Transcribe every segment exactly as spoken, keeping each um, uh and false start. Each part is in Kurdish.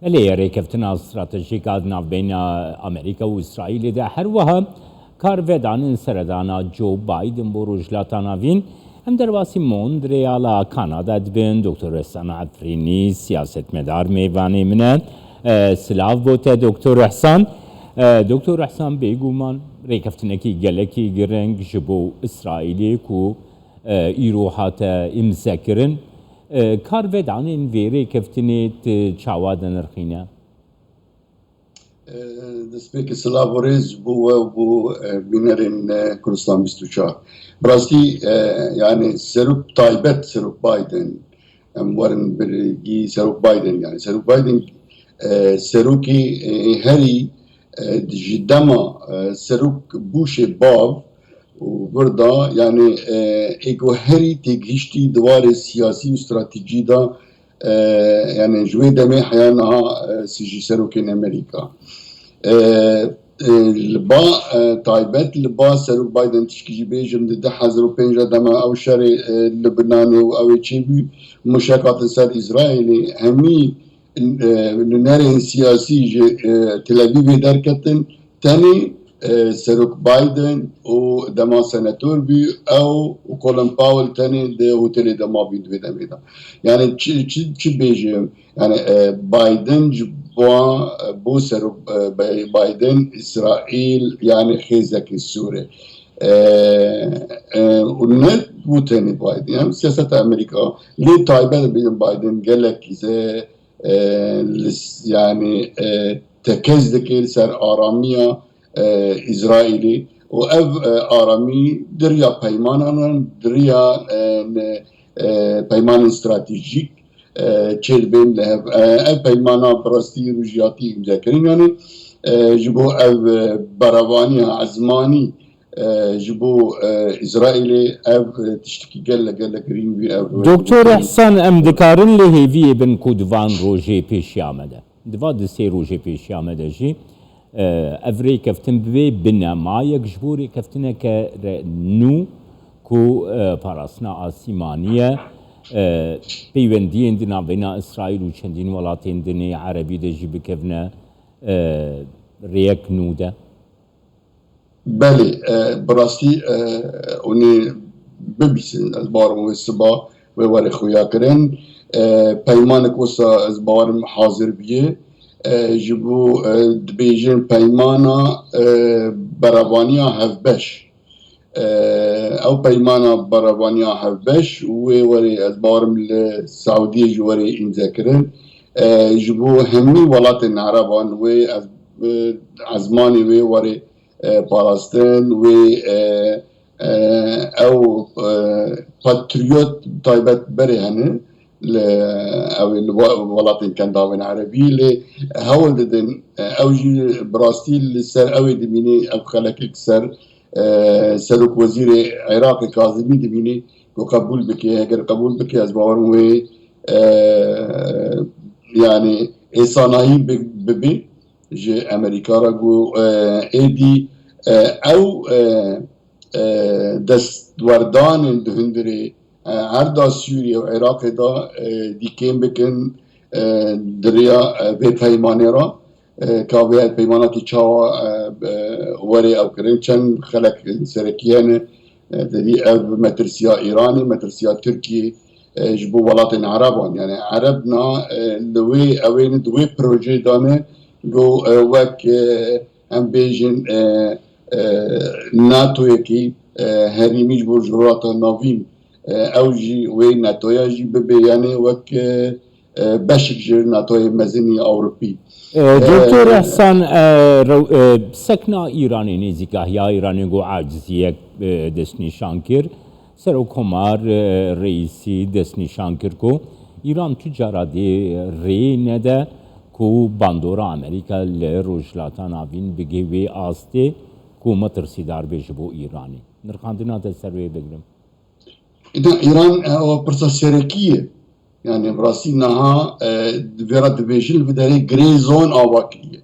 Belê, rêkeftina stratejîk a di navbeyna Amerîka û Îsraîlê de her wiha kar vedanên seredana Joe Biden bo Rojhilata Navîn. Em derbasî Montreala Kanada dibin. Doktor Ehsan Efrînî, siyasetmedar, mêvanê min e. E, silav bo te, Doktor Ehsan. E, Doktor Ehsan, bêguman rêkeftinekî gelekî giring ji bo Îsraîlê ku, e, îro hate îmzekirin. E, kar vedanên vê rêkeftinê tu çawa dinirxîne? E, destpêkê silav û rêz bo we û bo, e, bînerên, e, Kurdistan bîst û çar. Bi rastî, e, yani serok taybet, serok Biden, em werin birgî serok Biden, yani serok Biden, e, serokê, e, herî, e, ji dema, e, serok Bushê bav û vir da, yani, e, ê ku herî têgihiştî di warê siyasî û stratejî de, e, yani ji wê demê heya niha, e, sijî serokên Amerîka. E, e, li ba, e, taybet li ba serok Biden tişkî jî bêjim, di du hezar û pênc de dema ew şerê, e, Libnanê û ew ê çêbû, muşek hatin ser Îsraîlê, hemî, e, nûnerên siyasî ji, e, Tel Avîvê derketin, tenê, e, serok Biden û dema senator bû, ew û Colin Powell tenê di hotelê de mabîn di vê demê de. Yani çi, çi, çi bêjim? Yani, e, Biden ji bo, bo serok, e, Biden Îsraîl yani xêzekî sûr e. E, e, û ne bo tenê Biden, yani siyaseta Amerîka, lê taybet bêjim Biden gelekî ze, e, li s-, yani, e, tekez dike li ser aramiya, e, Îsraîlê û ev, e, aramî di riya peymanan, di riya, e, ne, e, peymanên stratejîk, e, çêdibên li hev. E, ev peymana bi rastî rojhiyatî îmze kirin, yani, e, ji bo ev, e, berevaniya ezmanî, e, ji bo, e, Îsraîlê ev, e, tiştekî gelek, gelek girîng bî ev. Doktor Ehsan, em dikarin lê hêviyê bin ku di van rojê pêşiya me de, di va di sê rojê pêşiya me de jî, e, ev rêkeftin bibe binemayek ji bo rêkeftineke re nû ku, e, parastina asîmanî ye, e, peywendiyên di navbeyna Îsraîl û çendîn welatên dinê erebî de jî bikevine, e, rêyek nû de. Belê, e, bi rastî, e, hûn ê bibîsin, ez bawer im wê siba wê were xuya kirin. E, peymanek wisa ez bawer im hazir bûye. E, ji bo, e, dibêjin peymana, e, berevaniya hevbeş. E, ew peymana berevaniya hevbeş wê were ez bawer im li Saudiyê jî were îmze kirin. E, ji bo hemî welatên Ereban wê ez, e, ezmanê wê were e, parastin, wê, e, e, ew, e, patriyot taybet berê hene li, ew ê li we-, welatên Kendavên Erebî lê hewl didin, e, ew jî bi rastî li ser ew ê dimînê, ev xelekek ser, e, Serok Wezîrê Iraqê Kazimî dimînê ku qebûl bike, heger qebûl bike ez bawer im wê, e, yani êsanayî bi-, bibe ji Amerîka re ku, e, êdî, e, ew, e, e, destwerdanên di hundirê, e, erda Sûriye û Iraqê de, e, dî kêm bikin, e, di riya, e, vê peymanê re, e, ka vê peymanakî çawa, e, e, were ew kirin. Çend xelek serekî hene, e, derî ev metirsiya Îranê, metirsiya Tirkiyê, e, ji bo welatên Ereban. Yani Ereb na, e, li wê, ew ê di wê projeyê de ne, go, e, wek, e, em bêjin, e, e, NATOyekî, e, herêmî ji bo ji Rojhilata Navîn, e, ew jî wê NATOya jî bibe, yani wek, e, e, beşek ji NATOyê mezin ê Ewropî. E, Doktor E, Ehsan, e, rew-, e, sekna Îranê, nêzîkahiya Îranê ku aciziyek, e, destnîşan kir. Serokkomar, e, Reîsî destnîşan kir ku Îran tu cara dê rê nede ku bandora Amerîka li Rojhilata Navîn bigê wê astê ku metirsîdar bê ji bo Îranê. Nirxandina te ser wê bigrim. Îda Îran, e, ew pirsa serekî ye. Yani bi rastî niha, e, di vê re dibêjin li vê derê grey zone ava kiriye.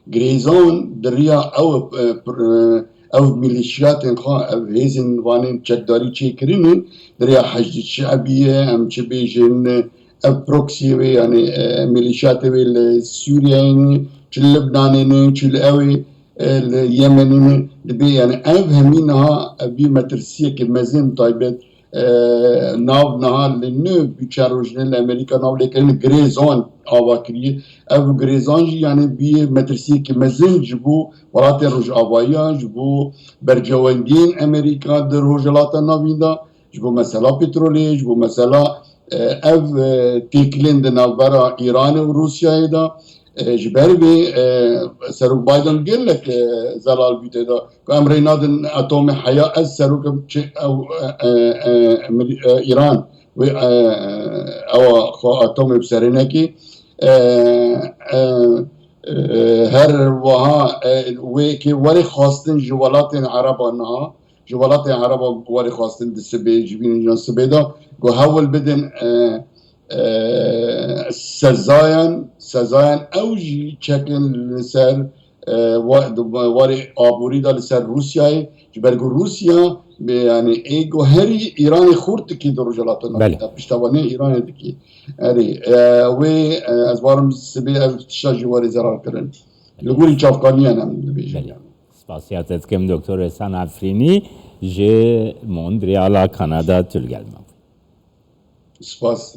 Grey zone di riya ew, e, pir-, e, ev milîşiyatên xwe, ev hêzên vanên çekdarî çêkirinê, di riya Heşdî Şe'bî ye, em çi bêjin, ev proxyê wê, yani e, milîşatê wê li Sûriyeyê ne, çi li Libnanê ne, çi li ew ê, e, li Yemenê ne, dibê yani ev hemî niha ev bî metirsiyekê mezin taybet e, nav niha li nû bî çend roj ne li Amerîka nav lêkirin girêzan ava kiriye. Ev girêzan jî yani bî metirsiyekê mezin ji bo welatê Rojavayî ya, ji bo bercewendiyên Amerîka di Rojhilata Navîn de, ji bo mesela petrolê, ji bo mesela e, ev e, têkilên di navbera Îranê û Rûsyayê de, e, ji ber vê e, Serok Biden gelek e, zelal bû tê de. Ku em rê nadin atomê heya, ez serok im çi ew e, e, e, Amer- e, Îran wê e, ewa xwe atomê bi serê nekê. E, e, e, her wiha e, wê kê werê xwestin ji welatên Ereba niha, ji welatên Ereba werê xwestin di sibê, ji vî nîjan sibê de ku hewl bidin e, e, sezayan, sezayan ew jî çekin li ser e, wa- di warê aborî de li ser Rûsyayê, ji ber ku Rûsya bê yani ê ku herî Îranê xurt dikî di Rojhilata Navîn Belê. de, piştevaniyê Îranê dikî. Erê, e, wê e, ez barim sibê ev tişta jî warê zerar kirin. Li gorî çavkaniyan em dibêjin. Belê. Spasiya te dikim Doktor Êsan Efrînî ji Montreala Kanada tu li gel me bû. Spas.